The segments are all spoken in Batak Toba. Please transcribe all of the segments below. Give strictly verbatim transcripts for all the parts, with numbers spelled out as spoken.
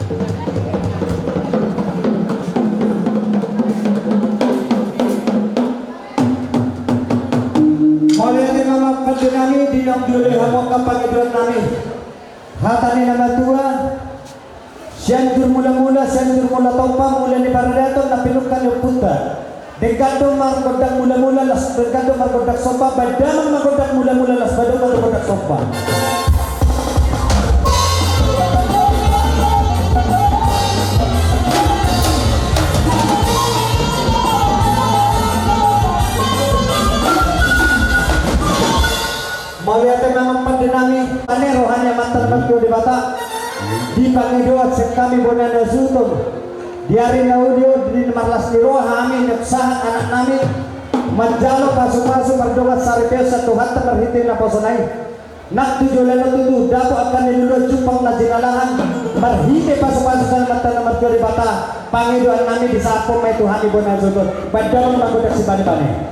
Mauliate ma amang pande nami, di naung dioloi hamu angka pangidoan nami. Hata ni na matua, Sianjur Mulamula, Sianjur Mulatompa, mula ni paradaton na pinungka ni ompunta. Denggan do margondang mulamula, las, denggan do margondang somba, baen damang ma gondang mulamula, las baen damang gondang somba. Mauliate ma amang pande nami, ane roha ni Amanta na martua Debata, di pangidoan sian hami bona ni hasuhuton, di ari na uli on di na marlas ni roha hami, na sahat anak nami, manjalo pasupasu mardongan saripeon sian Tuhanta marhite naposona i. Nang tu joloan on tutu dapot angka na niluluan, jumpang na jinalahan, marhite pasupasu ni Amanta na martua Debata, pangidoan nami disahaphon ma i tu hami bona ni hasuhuton, baen damang ma gondang sibanebane.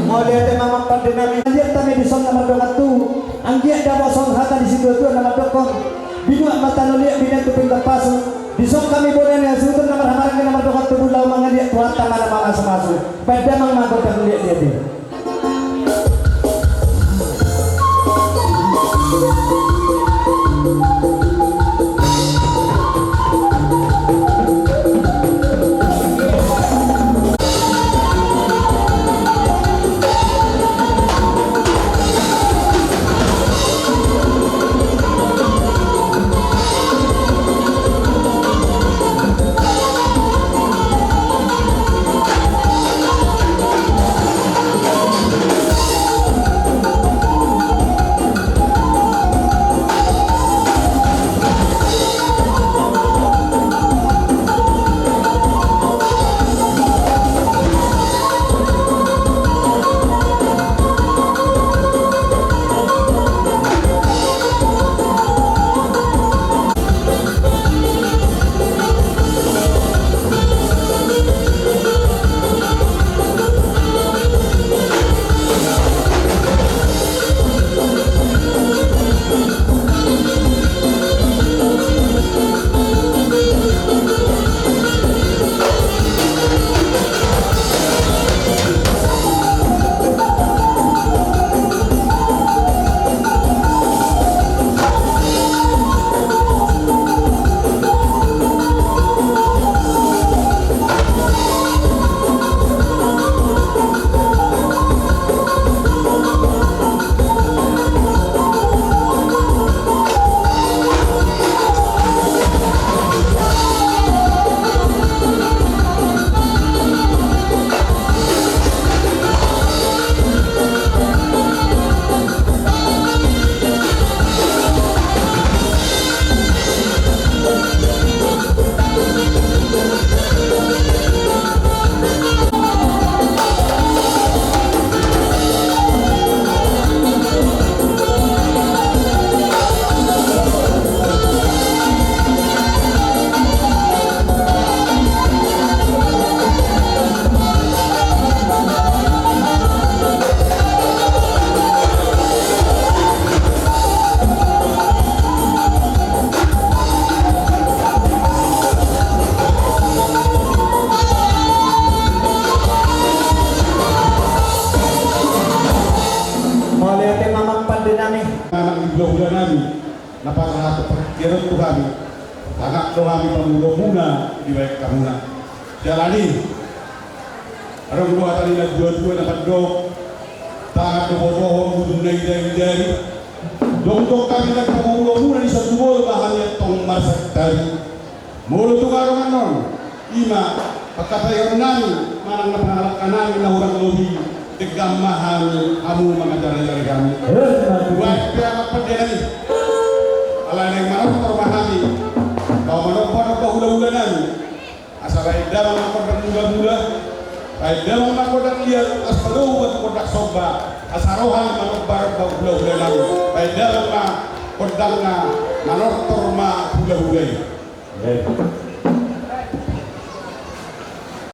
Mauliate ma amang pande nami. Anggiat hami dison na mardongan tubu, anggiat dapot songon hata ni situatua na mandokkon: Binuat ma tano liat, binuat tu pinggan pasu. Dison hami bona ni hasuhuton na marhahamaranggi na mardongan tubu, laho mangaliat Tuhanta ma na mamasumasu. Baen damang ma gondang liatliat i. Mauliate ma amang pande nami. Anak ni hulahula nami na pasahathon partingkian on tu hami, sangap do hami pamudomuna dibahen hamuna. Jala ni, adong do hata ni natuatua na mandok: Tangan do botohon, ujungna idaridari. Dongdong hami na pamudomuna di son tu boru, ba hami antong marsantari. Molo tung adong annon, i ma pangkataion nami manang na pangalangka nami na hurang lobi, denggan ma hami hamu mangajarajari hami. Baen pe amang pande nami. Alai naeng manortor ma hami, laho manomba-nomba hula-hula nami. Asa baen damang ma gondang mula-mula, baen damang ma gondang liat, asa padomu ma tu gondang somba, asa ro hami manomba-nomba hula-hula nami. Baen damang ma gondangna, manortor ma hula-hula i.